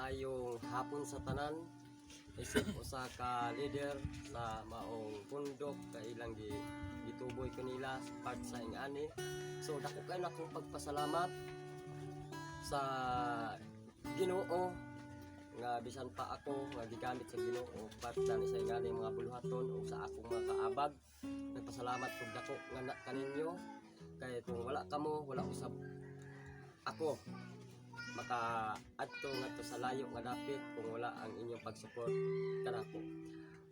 Maayong hapon sa tanan. Isip usa ka leader sa maong pundok kay ilang gituboy kanila part sa ingani. So dako kay na akong pagpasalamat sa Ginoo nga bisan pa ako nga gigamit sa Ginoo part sa ingani mga buluhaton o sa akong mga kaabag. Nagpasalamat kog dako nga na kaninyo kay kung wala kamo, wala usab ako maka adto ngadto sa layo nga dapit kung wala ang inyong pag-support kanako.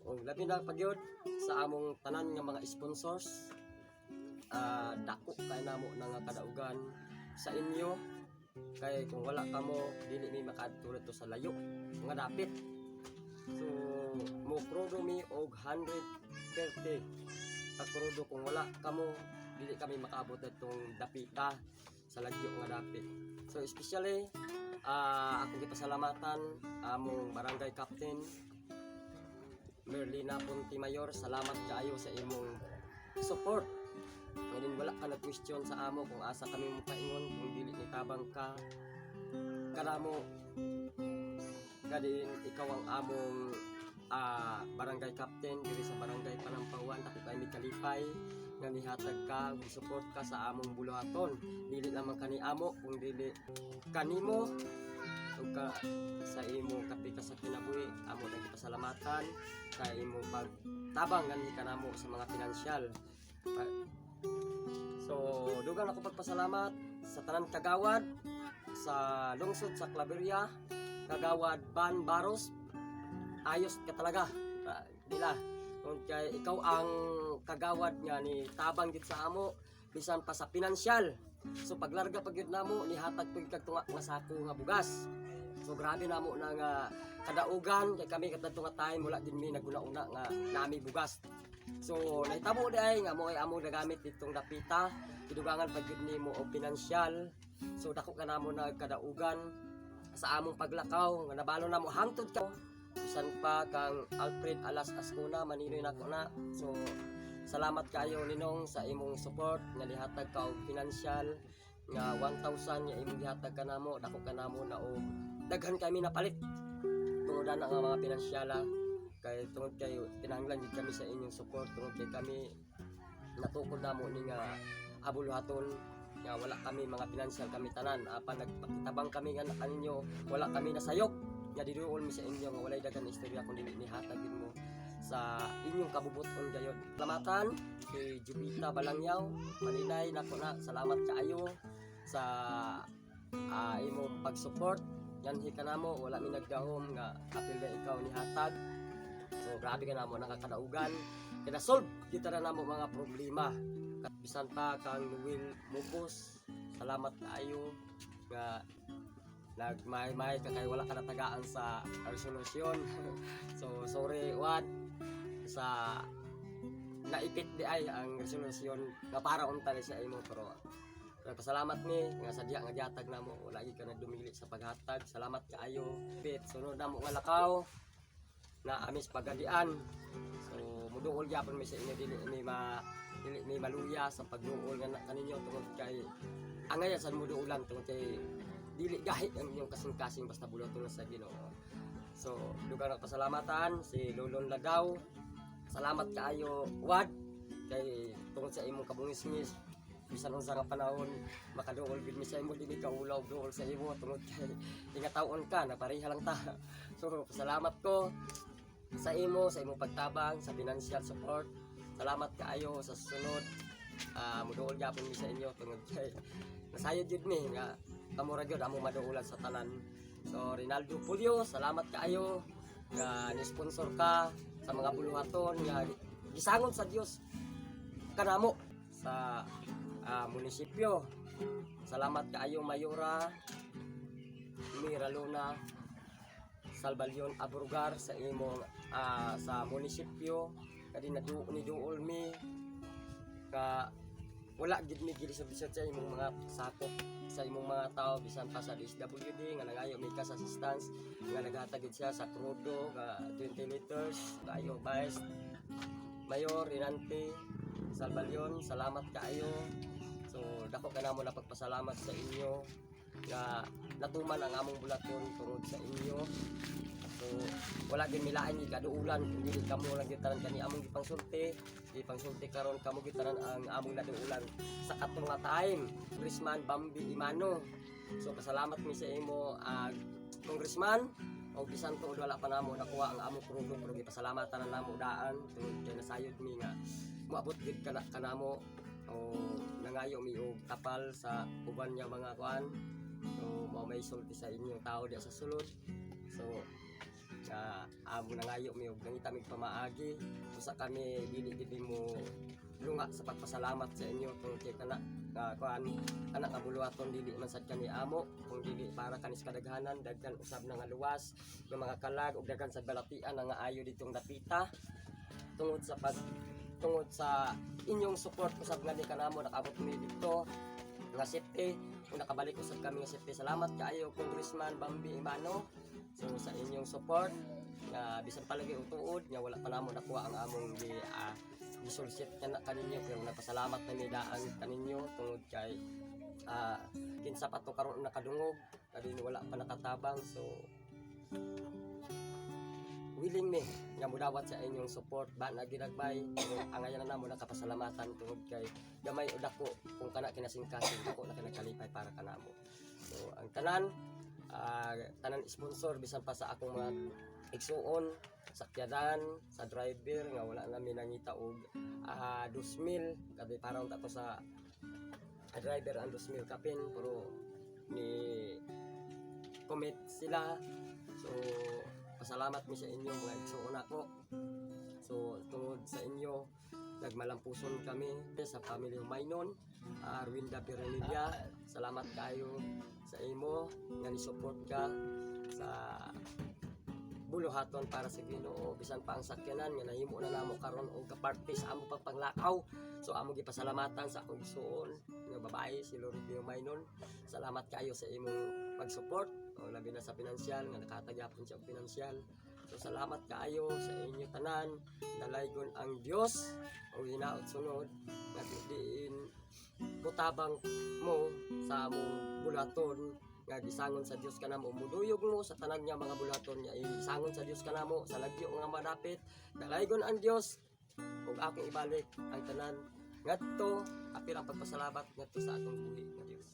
Ug labi na pagyud sa among tanan nga mga sponsors, dako kay namo na nga kadaugan sa inyo kay kung wala kamo, dili mi makaadto dito sa layo nga dapit. So mo krudo mi og 130 ka krudo. Kung wala kamo, dili kami makaabot ditong dapita sa lagyo nga dapit. So especially akong gipasalamatan among barangay captain Merlina Mayor. Salamat kaayo sa imong support. Ngayon wala ka nag-question sa amo kung asa kami mo paingon kung dili ni tabang ka kanamo. Kadin ikaw ang among barangay captain diri sa Barangay Panampawan. Dako kay mi kalipay nga nihatag ka ug support ka sa among buluhaton, dili lamang kani amo kung dili kanimo ug ka sa imong kapika sa kinabuhi. Amo na gipasalamatan sa imong pagtabang ganhi kanamo sa mga pinansyal. So dugang ako pagpasalamat sa tanan kagawad sa lungsod sa Claveria. Kagawad Ban Baros, ayos ka talaga. Dila kung kay ikaw ang kagawad nga ni tabang gid sa amo bisan pa sa pinansyal. So paglarga pag gyud namo, nihatag pud kag tunga nga sako nga bugas. So grabe namo na nga kadaugan kay kami kadto nga time wala din mi naguna-una nga nami bugas. So nahitabo di ay nga mo ay amo nagamit ditong dapita, gidugangan pag gyud nimo og pinansyal. So dako ka namo nagkadaugan sa among paglakaw nga nabalo namo hangtod ka. Bisan pa kang Alfred Alas Ascona, maninoy nako na. So salamat kayo, Ninong, sa imong support nga nihatag ka og financial nga 1,000 nga imong gihatag kanamo. Dako kanamo na og daghan kami napalit tungod ana nga mga pinansyala kay tungod kay kinahanglan gid kami sa inyong support tungod kay kami natukod namo ni nga abuluhaton nga wala kami mga pinansyal kami tanan, apan nagpakitabang kami nga kaninyo. Wala kami nasayop nga diduol mi sa inyo nga walay daghan istorya kun dili nihatag gid mo sa inyong kabubuton gayod. Salamatan kay Jubita Balangyaw, Maninay nako na. Salamat kaayo sa imong pag-support yanhi kanamo. Wala mi nagdahom nga apil na ikaw ni hatag. So grabe ka namo nakakadaugan kay na-solve kita na namo mga problema. Bisan pa kang Noel Mubos, salamat kaayo nga nagmay-may ka kay wala ka natagaan sa resolution. So sorry wad sa naipit di ay ang resolution nga para unta ni sa imo, pero pasalamat mi nga sadya nga gihatag namo, wala gyud ka nagdumili sa paghatag. Salamat kaayo. Pit sunod namo nga lakaw na amis pagadian. So muduol gyapon mi sa inyo, dili mi maluya sa pagduol nga kaninyo tungod kay angay sa muduolan tungod kay dili gahi ang inyong kasing-kasing basta buluhaton sa Ginoo. So dugang nagpasalamatan si Lulon Lagaw. Salamat kaayo, wad, kay tungod sa imong kabungis-ngis bisan unsa nga panahon makaduol gid mi sa imo. Dili ka ulaw duol sa imo tungod kay ingataon ka na pareha lang ta. So pasalamat ko sa imo, sa imong pagtabang sa financial support. Salamat kaayo. Sa susunod, muduol gyapon mi sa inyo tungod kay nasayod jud mi nga kamo ra gyud among maduolan sa tanan. So Rinaldo Pulyo, salamat kaayo nga ni-sponsor ka sa mga buluhaton nga gisangon sa Dios kanamo sa munisipyo. Salamat kaayo, Mayora Miraluna Salbalyon Abrugar, sa imong sa munisipyo kadi nadu ni duol mi ka wala gid mi gilisod-lisod sa imong mga sakop, sa imong mga tao. Bisan pa sa DSWD nga nangayo mi cash assistance nga naghatag gid siya sa krudo nga 20 liters. Kayo Vice Mayor Rinante Salbalyon, salamat kaayo. So dako ka namo na pagpasalamat sa inyo. Nga natuman ang among bulaton tungod sa inyo. So wala gyud milain kaduulan kung dili kamo lang gyud tanan kani among gipangsulti karon, kamo gyud tanan ang among naduulan sa katong nga time, Congressman Bambi Emano. So pasalamat mi sa imo, Congressman, og bisan tuod wala pa namo nakuha ang among krudo, pero gipasalamatan na namo daan tungod kay nasayod mi nga moabot gid kana kanamo o nangayo mi og tapal sa uban nga mga kuan. So mao may sulti sa inyong tao diya sa sulod. So nga amo nangayo mi og nangita mig pamaagi usa kami, dili gid mo lunga sa pagpasalamat sa inyo tungod kay kana nga kuan, kana nga buluhaton dili man sad kani amo kung dili para kanis kadaghanan. Daghan usab na nga luwas nga mga kalag ug daghan sa balatian nga ayo ditong dapita tungod sa inyong support usab nga ni kanamo nakaabot mi dito nga safety kung nakabalik usab kami nga safety. Salamat kaayo, Congressman Bambi Emano, so sa inyong support nga bisan palagi utuod nga wala pa namo nakuha ang among gi gisolicit kana kaninyo, pero nagpasalamat na mi daan kaninyo tungod kay kinsa pa to karon nakadungog kadin wala pa nakatabang. So willing mi nga mudawat sa inyong support ba na ginagbay, pero angayan na namo nakapasalamatan tungod kay gamay o dako kung kana kinasingkasing, dako na kinakalipay para kanamo. So ang tanan tanan sponsor, bisan pa sa akong mga igsuon, sakyanan, sa driver nga wala nami nangita og 2,000 kadi para unta to sa driver ang 2,000 kapin, pero ni commit sila. So pasalamat mi sa inyo, mga igsuon ako. So tungod sa inyo nagmalampuson kami sa family Humaynon, Arwinda Peronilla, salamat kayo sa imo nga ni support ka sa buluhaton para sa Ginoo, bisan pa ang sakyanan nga nahimo na namo karon og kaparte sa amo pagpanglakaw. So amo gipasalamatan sa akong igsuon nga babae, si Lourdes Humaynon. Salamat kayo sa imong pag-support o labi na sa pinansyal nga nakatagapon siya og pinansyal. So salamat kaayo sa inyo tanan. Dalaygon ang Dios o hinaot sunod nga diin mutabang mo sa among bulaton nga gisangon sa Dios kanamo, muduyog mo sa tanan nga mga bulaton nga isangon sa Dios kanamo sa lagyo nga malapit. Dalaygon ang Dios ug akong ibalik ang tanan ngadto apil ang pagpasalamat ngadto sa atong buhi nga Dios.